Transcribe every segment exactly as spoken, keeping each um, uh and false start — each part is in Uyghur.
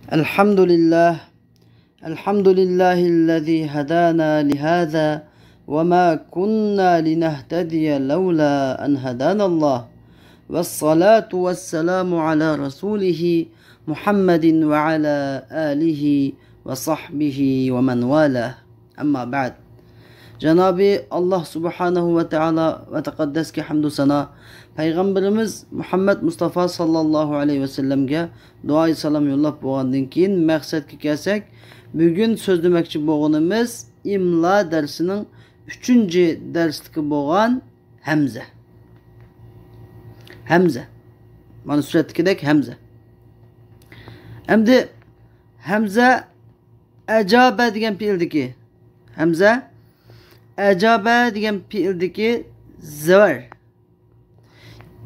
الحمد لله. الحمد لله الذي هدانا لهذا وما كنا لنهتدي لولا أن هدانا الله. والصلاة والسلام على رسوله محمد وعلى آله وصحبه ومن والاه. أما بعد. جانابى ئاللاھ سۇبھانەھۇ ۋە تائالا ۋە تەقەددەسكە ھەمدۇ سانا، پەيغەمبىرىمىز مۇھەممەد مۇستافا ساللاللاھۇ ئەلەيھى ۋەسەللەمگە دۇئايى سالام يوللاپ بولغاندىن كېيىن، مەقسەتكە كەلسەك، بۈگۈن سۆزلىمەكچى بولغىنىمىز ئىملا دەرسىنىڭ ئۈچىنچى دەرسلىكى بولغان ھەمزە. ھەمزە. مانا سۈرەتتىكىدەك ھەمزە. ئەمدى ھەمزە ئەجابە دېگەن پېئىلدىكى، ھەمزە ئەجابە دېگەن پېئىلدىكى زەۋەر.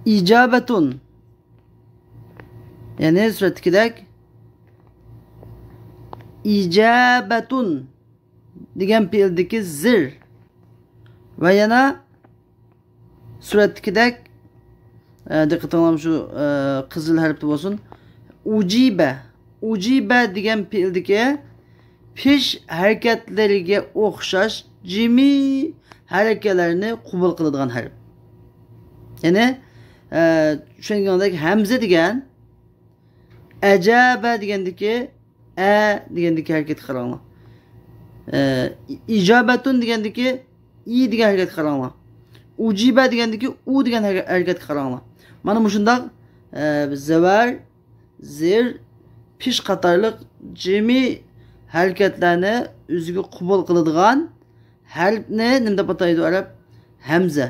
ئىجابەتۇن. يەنى سۈرەتتىكىدەك ئىجابەتۇن دېگەن پېئىلدىكى زىر. ۋە يەنە سۈرەتتىكىدەك، ئە، دىققىتىڭلار شۇ، ئە، قىزىل ھەرپتە بولسۇن. ئۇجىبە. ئۇجىبە دېگەن پېئىلدىكى پېش ھەرىكەتلىرىگە ئوخشاش جىمى ھەرىكەتلەرنى قوبۇل قىلىدىغان ھەرپ. يەنى، ئە، چۈشەنگىنىڭدەك ھەمزە دېگەن ئەجابە دېگەندىكى ئە دېگەندىكى ھەرىكەتكە قاراڭلار. ئە، ئىجابەتۇن دېگەندىكى ئى دېگەن ھەرىكەتكە قاراڭلار. ئۇجىبە دېگەندىكى ئۇ دېگەن ھەرە-، ھەرىكەتكە قاراڭلار. مانا مۇشۇنداق، ئە، زەۋەر، زىر، پېش قاتارلىق جىمى ھەرىكەتلەرنى ئۆزىگە قوبۇل قىلىدىغان ھەرپنى نېمە دەپ ئاتايدۇ ئەرەب؟ ھەمزە.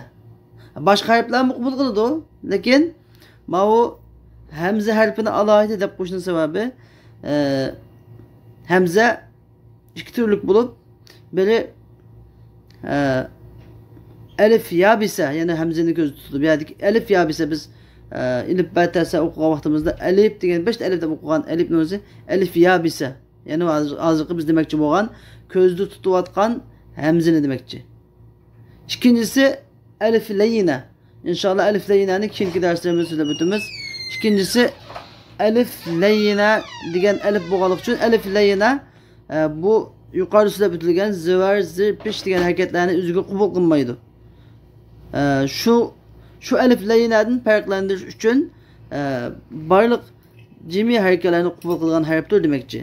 باشقا ھەرپلەرمۇ قوبۇل قىلىدۇ، لېكىن ماۋۇ ھەمزە ھەرپىنى ئالاھىدە دەپ قويۇشنىڭ سەۋەبى، ئە، ھەمزە ئىككى تۈرلۈك بولۇپ، بىرى، ئە، ئەلىف يابىسە، يەنى ھەمزىنى كۆزدە تۇتۇپ، بۇ يەردىكى ئەلىف يابىسە بىز، ئە، ئېلىپ بە تەسە ئوقۇغان ۋاقتىمىزدا ئەلىپ دېگەن، بەشتە ئەلىپ دەپ ئوقۇغان ئەلىپنىڭ ئۆزى ئەلىف يابىسە. يەنى ھازىر-، ھازىرقى بىز دېمەكچى بولغان كۆزدە تۇتۇۋاتقان ھەمزىنى دېمەكچى. ئىككىنچىسى ئەلىف لەييىنە. ئىنشاللا ئەلىف لەييىنەنى كېيىنكى دەرسلىرىمىزدە سۆزلەپ ئۆتىمىز. ئىككىنچىسى ئەلىف لەييىنە دېگەن ئەلىپ بولغانلىقى ئۈچۈن ئەلىف لەييىنە، ئە، بۇ يۇقىرىدا سۆزلەپ ئۆتۈلگەن زىۋەر، زىر، پىش دېگەن ھەرىكەتلەرنى ئۆزىگە قوبۇل قىلمايدۇ. ئە، شۇ، شۇ ئەلىف لەييىنەدىن پەرقلەندۈرۈش ئۈچۈن، ئە، بارلىق جىمى ھەرىكەتلەرنى قوبۇل قىلغان ھەرپتۇر دېمەكچى.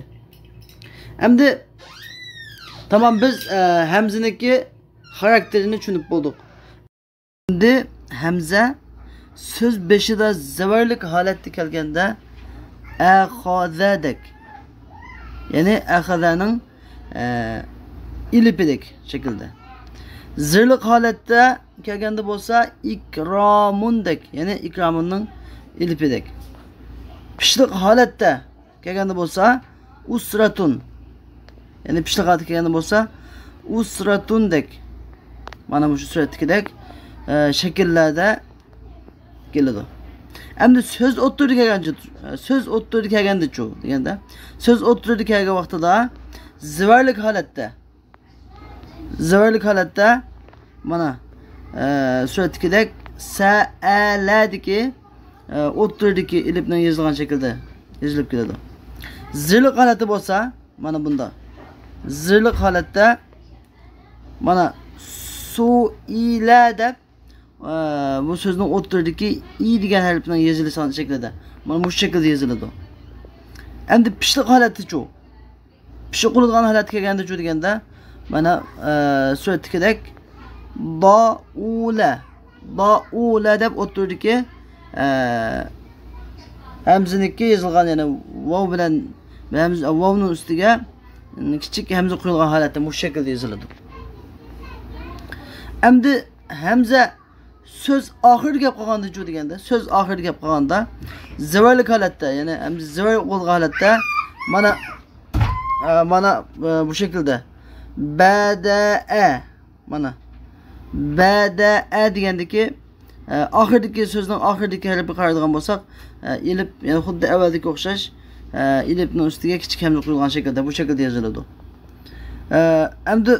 ئەمدى تامام بىز، ئە، ھەمزىنىڭكى خاراكتېرىنى چۈشىنىپ بولدۇق. ئەمدى ھەمزە سۆز بېشىدا زەۋەرلىك ھالەتتە كەلگەندە ئەخازەدەك، يەنى ئەخازەنىڭ، ئە، ئېلىپىدەك شەكىلدە. زىرلىق ھالەتتە كەلگەندە بولسا ئىكرامۇندەك، يەنى ئىكرامۇننىڭ ئېلىپىدەك. پىشلىق ھالەتتە كەلگەندە بولسا ئۇسراتۇن. يەنى پىشلىق ھالەتتە كەلگەندە بولسا ئۇسراتۇندەك. مانا مۇشۇ سۈرەتتىكىدەك، ئە، شەكىللەردە كېلىدۇ. ئەمدى سۆز ئوتتۇرىدا كەلگەنچە، سۆز ئوتتۇرىدا كەلگەندىچۇ دېگەندە، سۆز ئوتتۇرىدا كەلگەن ۋاقتىدا زىۋەرلىك ھالەتتە، زىۋەرلىك ھالەتتە مانا، ئە، سۈرەتتىكىدەك سەئەلەدىكى، ئە، ئوتتۇرىدىكى ئېلىپنىڭ يېزىلغان شەكلىدە يېزىلىپ كېلىدۇ. زىرلىق ھالەتتە بولسا مانا بۇنداق. زىرلىق ھالەتتە مانا سۇئىلە دەپ، ئە، بۇ سۆزنىڭ ئوتتۇرىدىكى ئى دېگەن ھەرپنىڭ يېزىلىش شەكلىدە. مانا مۇشۇ شەكىلدە يېزىلىدۇ. ئەمدى پىشلىق ھالەتتىچۇ؟ پىشلىق قىلىدىغان ھالەتكە كەلگەندىچۇ دېگەندە، مانا، ئە، سۈرەتتىكىدەك دائۇلە، دائۇلە دەپ ئوتتۇرىدىكى، ئە، ھەمزىنىڭكى يېزىلغان، يەنى ۋاۋ بىلەن ھەمزە، ۋاۋنىڭ ئۈستىگە كىچىك ھەمزە قويۇلغان ھالەتتە مۇشۇ شەكىلدە يېزىلىدۇ. ئەمدى ھەمزە سۆز ئاخىرىدا كەپ قالغاندىچۇ دېگەندە، سۆز ئاخىرىدا كەپ قالغاندا زىۋەرلىك ھالەتتە، يەنى ھەمزە زىۋەر بولغان ھالەتتە مانا، ئە، مانا، ئە، بۇ شەكىلدە بەدەئە، مانا بەدەئە دېگەندىكى، ئە، ئاخىرىدىكى سۆزنىڭ ئاخىرىدىكى ھەرپىگە قارايدىغان بولساق، ئە، ئېلىپ، يەنى خۇددى ئەۋۋەلدىكىگە ئوخشاش، ئە، ئېلىپنىڭ ئۈستىگە كىچىك ھەمزە قويۇلغان شەكىلدە، بۇ شەكىلدە يېزىلىدۇ. ئە، ئەمدى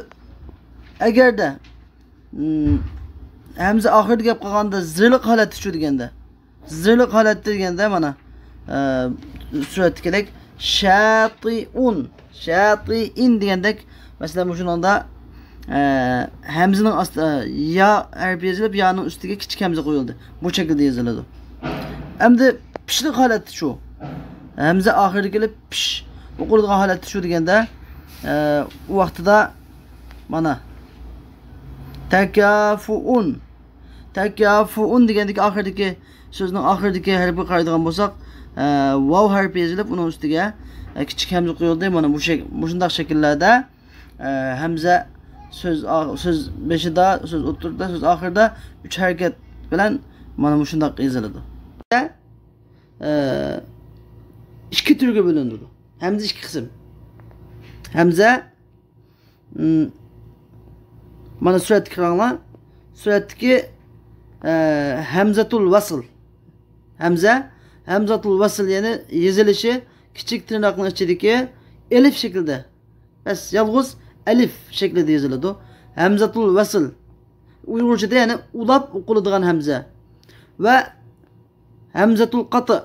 ئەگەردە ھەمزە ئاخىرىدا گەپ قىلغاندا زىرلىق ھالەتتىچۇ دېگەندە، زىرلىق ھالەتتە دېگەندە مانا، ئە، سۈرەتتىكىدەك شاتئون، شاتئين دېگەندەك، مەسىلەن، مۇشۇنىڭدا، ئە، ھەمزىنىڭ ئاستى، يا ھەرپى يېزىلىپ، يانىڭ ئۈستىگە كىچىك ھەمزە قويۇلدى. بۇ شەكىلدە يېزىلىدۇ. ئەمدى پىشلىق ھالەتتە شۇ. ھەمزە ئاخىرىدا كېلىپ پىش ئوقۇلىدىغان ھالەتتە شۇ دېگەندە، ئە، ئۇ ۋاقتىدا مانا تەكافۇئۇن. تەكافۇئۇن دېگەندىكى ئاخىرىدىكى سۆزنىڭ ئاخىرىدىكى ھەرپىگە قارايدىغان بولساق، ئە، ۋاۋ ھەرپى يېزىلىپ، ئۇنىڭ ئۈستىگە، ئە، كىچىك ھەمزە قويۇلدى. مانا بۇ شەك-، مۇشۇنداق شەكىللەردە، ئە، ھەمزە سۆز ئا-، سۆز بېشىدا، سۆز ئوتتۇرىدا، سۆز ئاخىرىدا ئۈچ ھەرىكەت بىلەن مانا مۇشۇنداق يېزىلىدۇ. ئە، ئىككى تۈرگە بۆلۈنىدۇ. ھەمزە ئىككى قىسىم. ھەمزە، م، مانا سۈرەتتىكى قاراڭلار. سۈرەتتىكى، ئە، ھەمزەتۇل ۋەسل. ھەمزە، ھەمزەتۇل ۋەسل، يەنى يېزىلىشى كىچىك تىرناقنىڭ ئىچىدىكى ئېلىف شەكلىدە. بەس، يالغۇز ئەلىف شەكلىدە يېزىلىدۇ. ھەمزەتۇل ۋەسل. ئۇيغۇرچىدا يەنى ئۇلاپ ئوقۇلىدىغان ھەمزە. ۋە ھەمزەتۇل قاتىئ.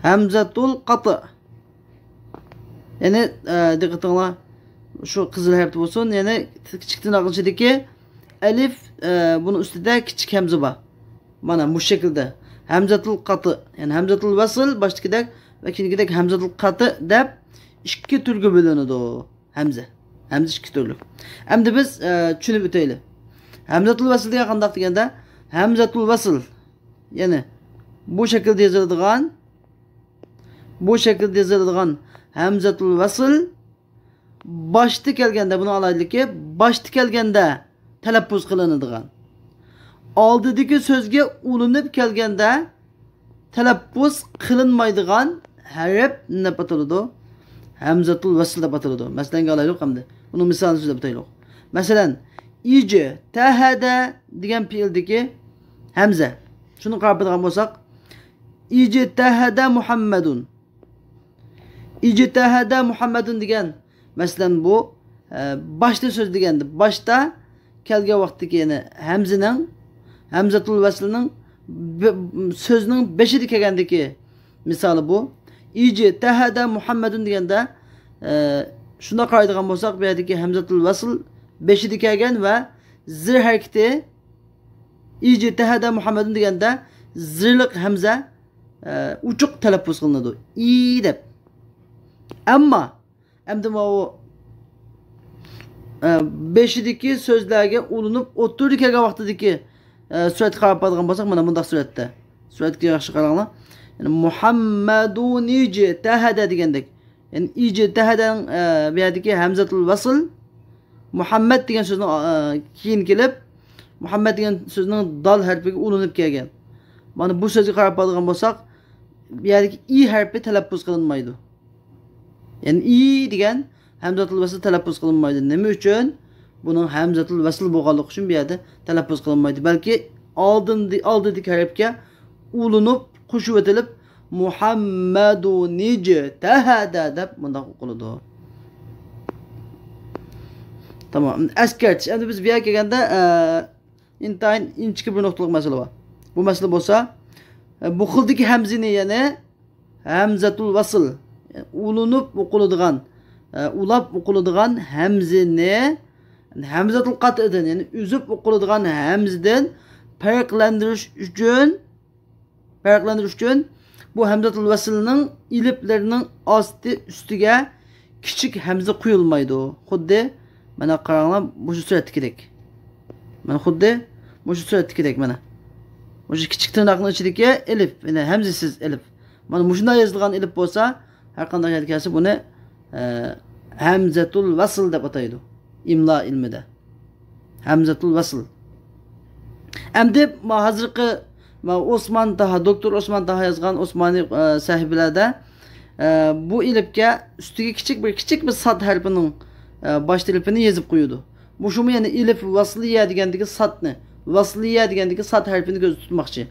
ھەمزەتۇل قاتىئ. يەنى، ئە، دىققىتىڭلار شۇ قىزىل ھەرپتە بولسۇن. يەنى كىچىك تىرناق ئىچىدىكى ئەلىف، ئە، بۇنىڭ ئۈستىدە كىچىك ھەمزە بار. مانا مۇشۇ شەكىلدە. ھەمزەتۇل قاتىئ. يەنى ھەمزەتۇل ۋەسل باشتىكىدەك ۋە كېيىنكىدەك ھەمزەتۇل قاتىئ دەپ ئىككى تۈرگە بۆلۈنىدۇ. ھەمزە. ھەمزە ئىككى تۈرلۈك. ئەمدى بىز، ئە، چۈشىنىپ ئۆتەيلى. ھەمزەتۇل ۋەسل دېگەن قانداق دېگەندە، ھەمزەتۇل ۋەسل. يەنى بۇ شەكىلدە يېزىلىدىغان، بۇ شەكىلدە يېزىلىدىغان ھەمزەتۇل ۋەسل باشتا كەلگەندە، بۇنىڭ ئالاھىدىلىكى، باشتا كەلگەندە تەلەپپۇز قىلىنىدىغان. ئالدىدىكى سۆزگە ئۇلىنىپ كەلگەندە تەلەپپۇز قىلىنمايدىغان ھەرپ نېمە دەپ ئاتىلىدۇ؟ ھەمزەتۇل ۋەسل دەپ ئاتىلىدۇ. مەسىلەنگە ئالايلۇق ئەمدى. بۇنىڭ مىسالىنى سۆزلەپ ئۆتەيلۇق. مەسىلەن، ئىجتەھەدە دېگەن پېئىلدىكى ھەمزە. شۇنى قاراپ بېقىدىغان بولساق، ئىجتەھەدە مۇھەممەدۇن. ئىجتەھەدە مۇھەممەدۇن دېگەن، مەسىلەن، بۇ، ئە، باشتا سۆزلىگەندە، باشتا كەلگەن ۋاقىتتىكى، يەنى ھەمزىنىڭ، ھەمزەتۇل ۋەسلىنىڭ بە-، سۆزنىڭ بېشىدا كەلگەندىكى مىسالى بۇ. ئىجتەھەدە مۇھەممەدۇن دېگەندە، ئە، شۇنداق قارايدىغان بولساق، بۇ يەردىكى ھەمزەتۇل ۋەسل بېشىدا كەلگەن ۋە زىر ھەرىكىتى، ئىجتەھەدە مۇھەممەدۇن دېگەندە زىرلىق ھەمزە، ئە، ئوچۇق تەلەپپۇز قىلىنىدۇ. ئى دەپ. ئەمما ئەمدى ماۋۇ، ئە، بېشىدىكى سۆزلەرگە ئۇلىنىپ ئوتتۇرىدا كەلگەن ۋاقتىدىكى، ئە، سۈرەتكە قاراپ بارىدىغان بولساق، مانا مۇنداق سۈرەتتە. سۈرەتكە ياخشى قاراڭلار. يەنى مۇھەممەدۇنىجتەھەدە دېگەندەك. يەنى ئىجتەھەدەنىڭ، ئە، بۇ يەردىكى ھەمزەتۇل ۋەسل مۇھەممەد دېگەن سۆزنىڭ، ئە، كېيىن كېلىپ، مۇھەممەد دېگەن سۆزنىڭ دال ھەرپىگە ئۇلىنىپ كەلگەن. مانا بۇ سۆزگە قاراپ بارىدىغان بولساق، بۇ يەردىكى ئى ھەرپى تەلەپپۇز قىلىنمايدۇ. يەنى ئى دېگەن ھەمزەتۇل ۋەسل تەلەپپۇز قىلىنمايدۇ. نېمە ئۈچۈن؟ بۇنىڭ ھەمزەتۇل ۋەسل بولغانلىقى ئۈچۈن بۇ يەردە تەلەپپۇز قىلىنمايدۇ. بەلكى ئالدىندى-، ئالدىدىكى ھەرپكە ئۇلىنىپ، قوشۇۋېتىلىپ، مۇھەممەدۇنىجتەھەدە دەپ مۇنداق ئوقۇلىدۇ. تامام. ئەسكەرتىش. ئەمدى بىز بۇ يەرگە كەلگەندە، ئە، ئىنتايىن ئىنچىكە بىر نۇقتىلىق مەسىلە بار. بۇ مەسىلە بولسا، ئە، بۇ خىلدىكى ھەمزىنى، يەنى ھەمزەتۇل ۋەسل، ئۇلىنىپ ئوقۇلىدىغان، ئە، ئۇلاپ ئوقۇلىدىغان ھەمزىنى ھەمزەتۇل قاتىئدىن، يەنى ئۈزۈپ ئوقۇلىدىغان ھەمزىدىن پەرقلەندۈرۈش ئۈچۈن، پەرقلەندۈرۈش ئۈچۈن بۇ ھەمزەتۇل ۋەسلنىڭ ئېلىپلىرىنىڭ ئاستى ئۈستىگە كىچىك ھەمزە قويۇلمايدۇ. خۇددى مانا قاراڭلار، مۇشۇ سۈرەتتىكىدەك. مانا خۇددى مۇشۇ سۈرەتتىكىدەك مانا. مۇشۇ كىچىك تىرناقنىڭ ئىچىدىكى ئېلىپ، يەنى ھەمزىسىز ئېلىپ. مانا مۇشۇنداق يېزىلغان ئېلىپ بولسا، ھەر قانداق يەردە كەلسە بۇنى، ئە، ھەمزەتۇل ۋەسل دەپ ئاتايدۇ. ئىملا ئىلمىدە. ھەمزەتۇل ۋەسل. ئەمدى ما ھازىرقى ما ئوسمان تاھا، دوكتور ئوسمان تاھا يازغان ئوسمانىي، ئە، سەھىپىلەردە، ئە، بۇ ئېلىپكە ئۈستىگە كىچىك بىر، كىچىك بىر ساد ھەرپىنىڭ، ئە، باش تەرىپىنى يېزىپ قويىدۇ. مۇشۇمۇ يەنە ئېلىپ ۋەسلىيە دېگەندىكى سادنى، ۋەسلىيە دېگەندىكى ساد ھەرپىنى كۆزدە تۇتماقچى.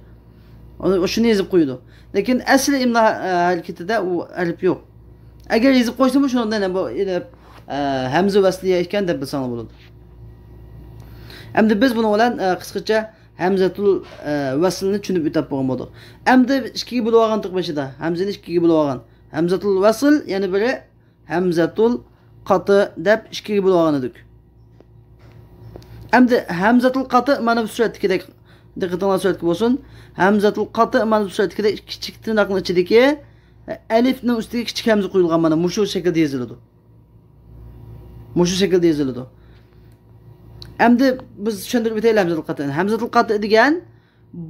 ئۇنى، شۇنى يېزىپ قويىدۇ. لېكىن ئەسلى ئىملا، ئە، ھەرىكىتىدە ئۇ ھەرپ يوق. ئەگەر يېزىپ قويسىمۇ شۇنىڭدىن بۇ ئېلىپ، ئە، ھەمزە ۋەسلىيە ئىكەن دەپ بىلسەڭلار بولىدۇ. ئەمدى بىز بۇنىڭ بىلەن، ئە، قىسقىچە ھەمزەتۇل، ئە، ۋەسلنى چۈشىنىپ ئۆتۈپ بولغان بولدۇق. ئەمدى ئىككىگە بۆلۈۋالغان تۇق بېشىدا. ھەمزىنى ئىككىگە بۆلۈۋالغان. ھەمزەتۇل ۋەسل، يەنە بىرى ھەمزەتۇل قاتئ دەپ ئىككىگە بۆلۈۋالغان ئىدۇق. ئەمدى ھەمزەتۇل قاتئ مانا بۇ سۈرەتتىكىدەك، دىققىتىڭلار سۈرەتكە بولسۇن. ھەمزەتۇل قاتئ مانا بۇ سۈرەتتىكىدەك كىچىك تىرناقنىڭ ئىچىدىكى ئەلىفنىڭ ئۈستىگە كىچىك ھەمزە قويۇلغان، مانا مۇشۇ شەكىلدە يېزىلىدۇ. مۇشۇ شەكىلدە يېزىلىدۇ. ئەمدى بىز چۈشەندۈرۈپ ئۆتەيلى ھەمزەتۇل قاتئنى. ھەمزەتۇل قاتئ دېگەن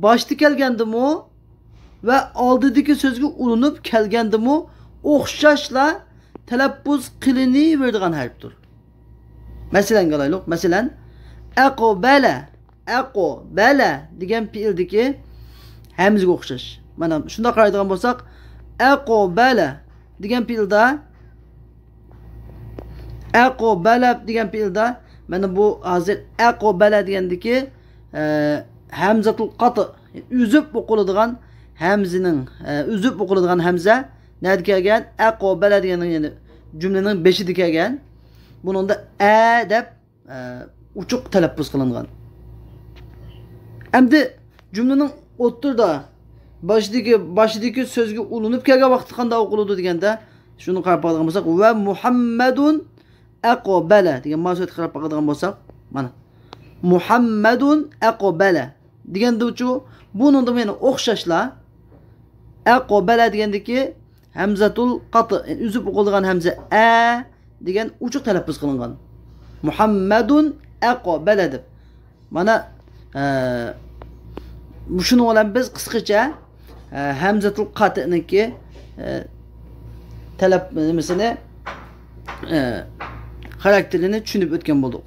باشتا كەلگەندىمۇ ۋە ئالدىدىكى سۆزگە ئۇلىنىپ كەلگەندىمۇ ئوخشاشلا تەلەپپۇز قىلىنىۋېرىدىغان ھەرپتۇر. مەسىلەنگە ئالايلۇق. مەسىلەن، ئەقبەلە، ئەقبەلە دېگەن پېئىلدىكى ھەمزىگە ئوخشاش. مانا شۇنداق قارايدىغان بولساق، ئەقبەلە دېگەن پېئىلدا، ئەقبەلە دېگەن پېئىلدا، مانا بۇ ھازىر ئەقبەلە دېگەندىكى، ئە، ھەمزەتۇل قاتئ، ئۈزۈپ ئوقۇلىدىغان ھەمزىنىڭ، ئە، ئۈزۈپ ئوقۇلىدىغان ھەمزە نەدە كەلگەن؟ ئەقبەلە دېگەننىڭ، يەنى جۈملىنىڭ بېشىدا كەلگەن. بۇنىڭدا ئە دەپ ئە، ئوچۇق تەلەپپۇز قىلىنغان. ئەمدى جۈملىنىڭ ئوتتۇرىدا باشىدىكى، باشىدىكى سۆزگە ئۇلىنىپ كەلگەن ۋاقىتتا قانداق ئوقۇلىدۇ دېگەندە، شۇنى قاراپ باقىدىغان بولساق، ۋە مۇھەممەدۇن ئەقبەلە دېگەن، مانا شۇ يەرگە قاراپ باقىدىغان بولساق، مانا، مۇھەممەدۇن ئەقبەلە دېگەندىچۇ، بۇنىڭدىمۇ يەنە ئوخشاشلا، ئەقبەلە دېگەندىكى ھەمزەتۇل قاتئ، يەنى ئۈزۈپ ئوقۇلىدىغان ھەمزە ئە دېگەن ئوچۇق تەلەپپۇز قىلىنغان. مۇھەممەدۇن ئەقبەلە دەپ. مانا، ئە، مۇشۇنىڭ بىلەن بىز قىسقىچە، ئە، ھەمزەتۇل قاتئنىڭكى، ئە، تەلەپ نېمىسىنى، ئە، خاراكتېرىنى چۈشىنىپ ئۆتكەن بولدۇق.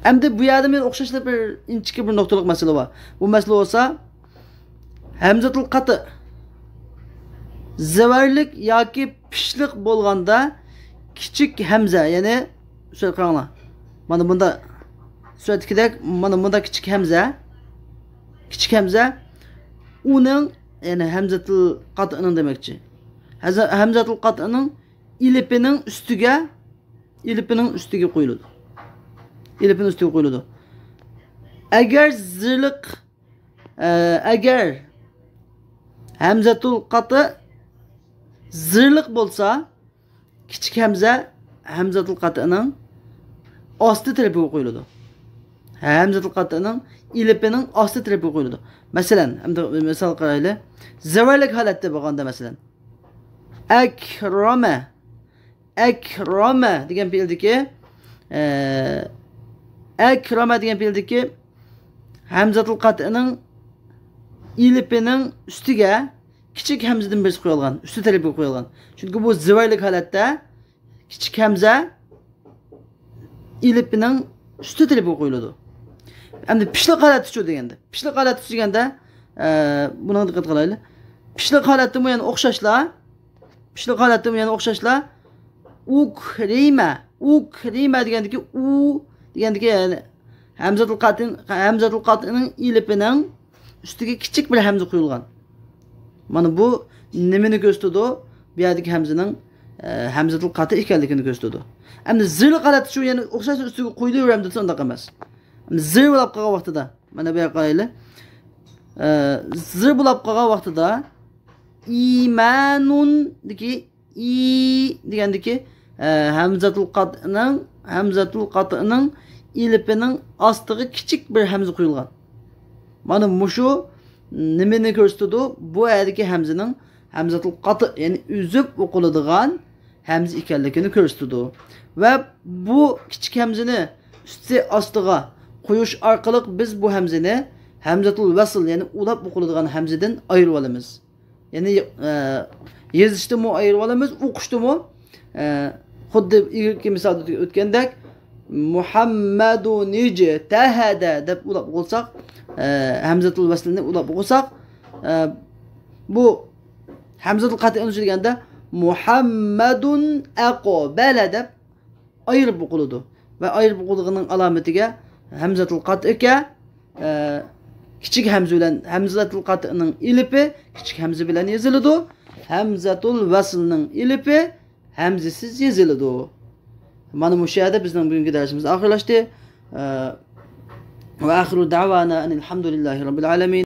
ئەمدى بۇ يەردە مەن ئوخشاشلا بىر ئىنچىكە بىر نۇقتىلىق مەسىلە بار. بۇ مەسىلە بولسا، ھەمزەتۇل قاتئ زەۋەرلىك ياكى پىشلىق بولغاندا كىچىك ھەمزە، يەنى سۈرەتكە قاراڭلار. مانا بۇندا سۈرەتتىكىدەك، مانا بۇندا كىچىك ھەمزە. كىچىك ھەمزە ئۇنىڭ، يەنى ھەمزەتۇل قاتئنىڭ دېمەكچى. ھەزە-، ھەمزەتۇل قاتئنىڭ ئېلىپىنىڭ ئۈستىگە، ئېلىپىنىڭ ئۈستىگە قويۇلىدۇ. ئېلىپىنىڭ ئۈستىگە قويۇلىدۇ. ئەگەر زىرلىق ئە، ئەگەر ھەمزەتۇل قاتئ زىرلىق بولسا، كىچىك ھەمزە ھەمزەتۇل قاتئنىڭ ئاستى تەرىپىگە قويۇلىدۇ. ھەمزەتۇل قاتئنىڭ ئېلىپىنىڭ ئاستى تەرىپىگە قويۇلىدۇ. مەسىلەن، ئەمدى مىسال قارايلى. زەۋەرلىك ھالەتتە بولغاندا، مەسىلەن، ئەكرامە، ئەكرامە دېگەن پېئىلدىكى، ئە، ئەكرامە دېگەن پېئىلدىكى ھەمزەتۇل قاتئنىڭ ئېلىپىنىڭ ئۈستىگە كىچىك ھەمزىدىن بىرسى قويۇلغان، ئۈستى تەرىپىگە قويۇلغان. چۈنكى بۇ زەۋەرلىك ھالەتتە كىچىك ھەمزە ئېلىپىنىڭ ئۈستى تەرىپىگە قويۇلىدۇ. ئەمدى پىشلىق ھالەتتىچۇ دېگەندە، پىشلىق ھالەتتىچۇ دېگەندە، ئە، بۇنىڭغا دىققەت قىلايلى. پىشلىق ھالەتتىمۇ يەنە ئوخشاشلا، پىشلىق ھالەتتىمۇ يەنە ئوخشاشلا، ئۇكرىمە، ئۇكرىمە دېگەندىكى ئۇ دېگەندىكى، يەنى ھەمزەتۇل قاتئ، ھەمزەتۇل قاتئنىڭ ئېلىپىنىڭ ئۈستىگە كىچىك بىر ھەمزە قويۇلغان. مانا بۇ نېمىنى كۆرسىتىدۇ؟ بۇ يەردىكى ھەمزىنىڭ، ئە، ھەمزەتۇل قاتئ ئىكەنلىكىنى كۆرسىتىدۇ. ئەمدى زىرلىق ھالەتتىچۇ يەنە ئوخشاش ئۈستىگە قويۇلۇۋېرەمدۇ دېسە، ئۇنداق ئەمەس. ئەمدى زىر بولۇپ قالغان ۋاقتىدا، مانا بۇ يەرگە قارايلى. ئە، زىر بولۇپ قالغان ۋاقتىدا ئىمانۇندىكى ئى دېگەندىكى، ئە، ھەمزەتۇل قاتئنىڭ، ھەمزەتۇل قاتئنىڭ ئېلىپىنىڭ ئاستىغا كىچىك بىر ھەمزە قويۇلغان. مانا مۇشۇ نېمىنى كۆرسىتىدۇ؟ بۇ يەردىكى ھەمزىنىڭ ھەمزەتۇل قاتئ، يەنى ئۈزۈپ ئوقۇلىدىغان ھەمزە ئىكەنلىكىنى كۆرسىتىدۇ. ۋە بۇ كىچىك ھەمزىنى ئۈستى ئاستىغا قويۇش ئارقىلىق بىز بۇ ھەمزىنى ھەمزەتۇل ۋەسل، يەنى ئۇلاپ ئوقۇلىدىغان ھەمزىدىن ئايرىۋالىمىز. يەنى، ئە، يېزىشتىمۇ ئايرىۋالىمىز، ئوقۇشتىمۇ، ئە، خۇددى ئىلگىرىكى مىسالدا ئۆتكەندەك، مۇھەممەدۇنىجتەھەدە دەپ ئۇلاپ ئوقۇساق، ئە، ھەمزەتۇل ۋەسلىنى ئۇلاپ ئوقۇساق، ئە، بۇ ھەمزەتۇل قاتئ ئۈنچە دېگەندە، مۇھەممەدۇن ئەقبەلە دەپ ئايرىپ ئوقۇلىدۇ. ۋە ئايرىپ ئوقۇلىدىغىنىنىڭ ئالامىتىگە ھەمزەتۇل قاتئىكە، ئە، كىچىك ھەمزە بىلەن، ھەمزەتۇل قاتئىنىڭ ئېلىپى كىچىك ھەمزە بىلەن يېزىلىدۇ. ھەمزەتۇل ۋەسلنىڭ ئېلىپى ھەمزىسىز يېزىلىدۇ. مانا مۇشۇ يەردە بىزنىڭ بۈگۈنكى دەرسىمىز ئاخىرلاشتى. ئە، ۋە ئاخىرۇ دەۋانا ئەنىل ھەمدۇلىللاھى رەببىل ئالەمىن.